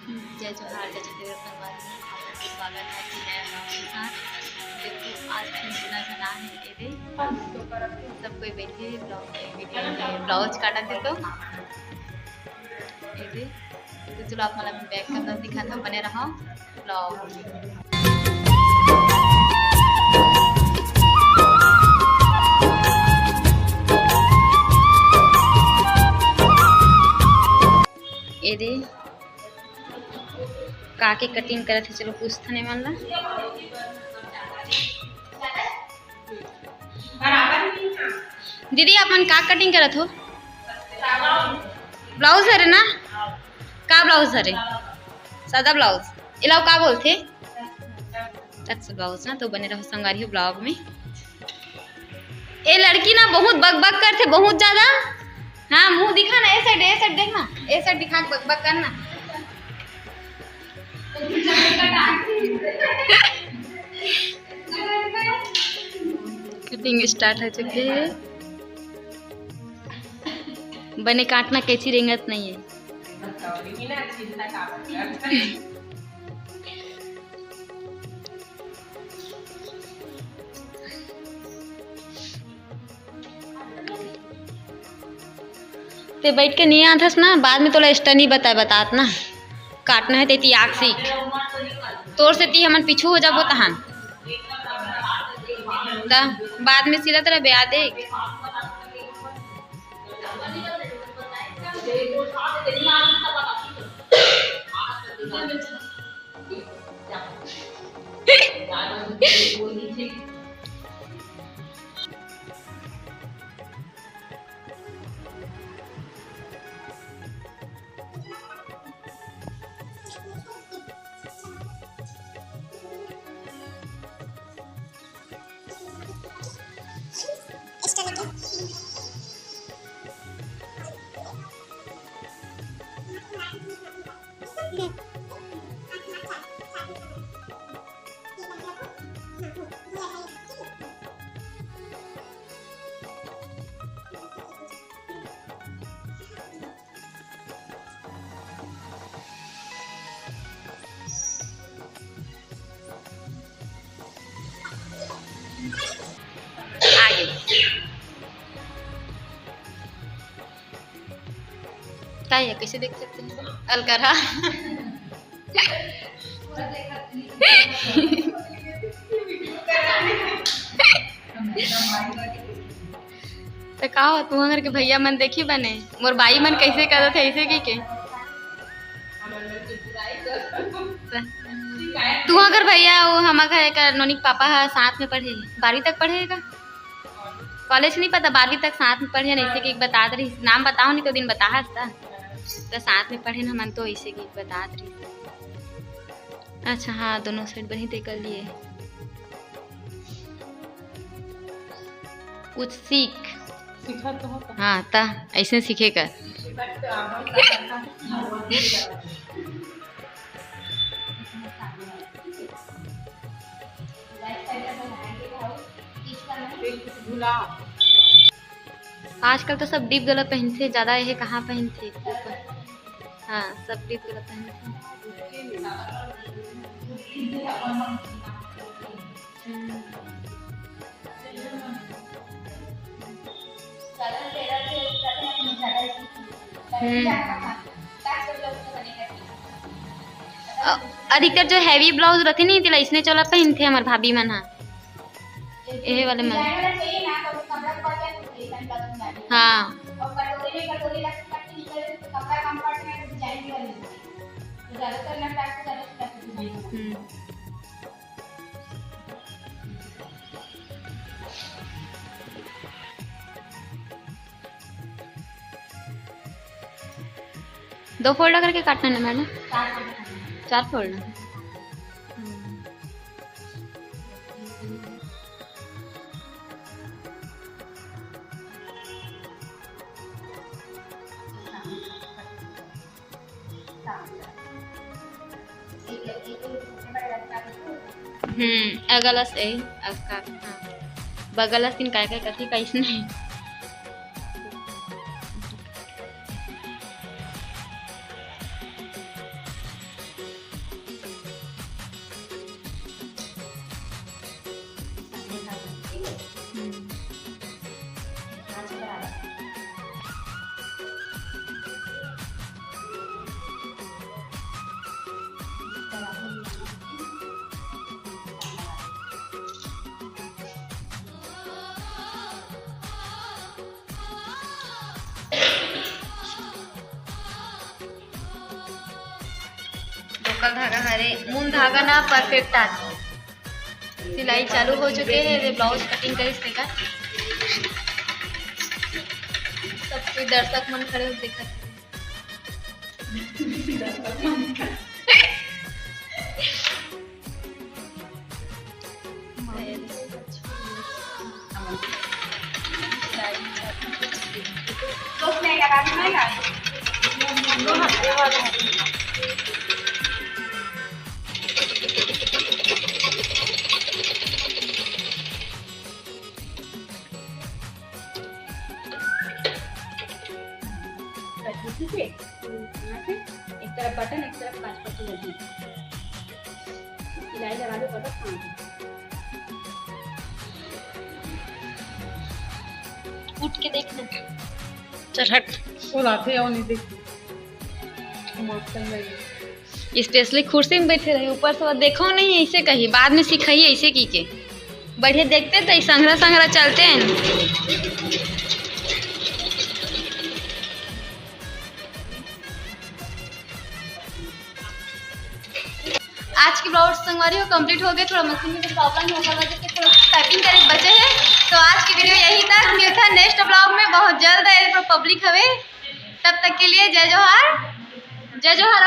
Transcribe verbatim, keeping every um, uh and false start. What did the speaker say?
जय जोहार, जय छत्तीसगढ़ संगवारी, आप सबके स्वागत है कि नया vlog के साथ। देखो, आज फिर मिलना जुलना है, ये दे। सब कोई बैठे vlog, video में ब्लाउज काटा थे तो ये दे। तो चलो, आप मन ला मैं back camera दिखात हँव, बने रहो vlog। ये दे, का के cutting करत हे, चलो पूछथन एमन ला। दीदी, आप मन का cutting करत हो? ब्लाउज हरे ना? का ब्लाउज हरे? सादा ब्लाउज। एला का बोलथे? Tux ब्लाउज ना। तो बने रहो संगवारी हो vlog में। ए लड़की ना बहुत बकबक करथे, बहुत ज्यादा। हाँ, मुंह दिखा ना, ए side, ए side देख ना, ए side दिखा के बकबक करना। Cutting start हो चुके हे। बने काटना, कैंची रेंगत नहीं है। ते बैठ के नहीं आथस ना, बाद में तोला study बताए बतात ना, काटना है तेती आग सीख, तोर सेती हमन पीछू हो जाबो तहान, त बाद में सिलत रह ब्याह देख। आगे। का है, कैसे देख सकते हैं? अलकरहा। त का हो, तुहर घर के भैया मन देखी बने, मोर बाई मन कैसे करत हे, ऐसे की के? तुहर घर भैया, वो हमर घर एक नोनी के पापा ह, साथ में पढ़े, बारहवीं तक पढ़े हे का? College नहीं पता, बारहवीं तक साथ में पढ़े, ऐसे की बतात रही, नाम बताओ नहीं तो दिन बताहस त, त साथ में पढ़े न हमन तो ऐसे की बतात रही। अच्छा हाँ, दोनों side बनी ते कर लिए। कुछ सीख। सीखा तो हो। हाँ, त ऐसे सीखे कर। आजकल तो सब deep गला पहनथे, ज्यादा यह कहाँ पहनथे ऊपर। हाँ, सब deep गला पहनथे। हम्म। हम्म। अ-, अधिकतर जो heavy blouse रथे नी, तेला इसने चोला पहनथे हमर भाभी मन हा। एहे वाले मन। हाँ। हम्म। दो fold करके काटना ना मैडम? चार fold ना। हम्म। हम्म, अगला से, अब का, हाँ। बगल से काय काय कथी का इसने। धागा हरे, मुन धागा ना परफेक्ट आथे। सिलाई चालू हो चुके हे, ये ब्लाउज कटिंग करिस तेकर। सब कोई दर्शक मन खड़े हो देखत। ठीक है, यहाँ से एक तरफ बटन, एक तरफ पाँच पट्टी लगी। सिलाई लगा लो, बटन पाँच। उठ के देख ना। चल हट। वो लाते आओ, नहीं देखती। मस्त लगी। स्पेशली कुर्सी में बैठे रही, ऊपर से वो देखो नहीं, ऐसे कही, बाद में सिखाई ऐसे की के। बढ़िया देखते तो संघरा संघरा चलते हैं। आज की ब्लाउज संगवारी हो कंप्लीट हो गए। थोड़ा मशीन में कुछ प्रॉब्लम होगा, वजह से थोड़ा टाइपिंग करे बचे हैं। तो आज की वीडियो यही तक, मिलता है नेक्स्ट ब्लॉग में बहुत जल्द। है पब्लिक हवे, तब तक के लिए जय जोहार, जय जोहार।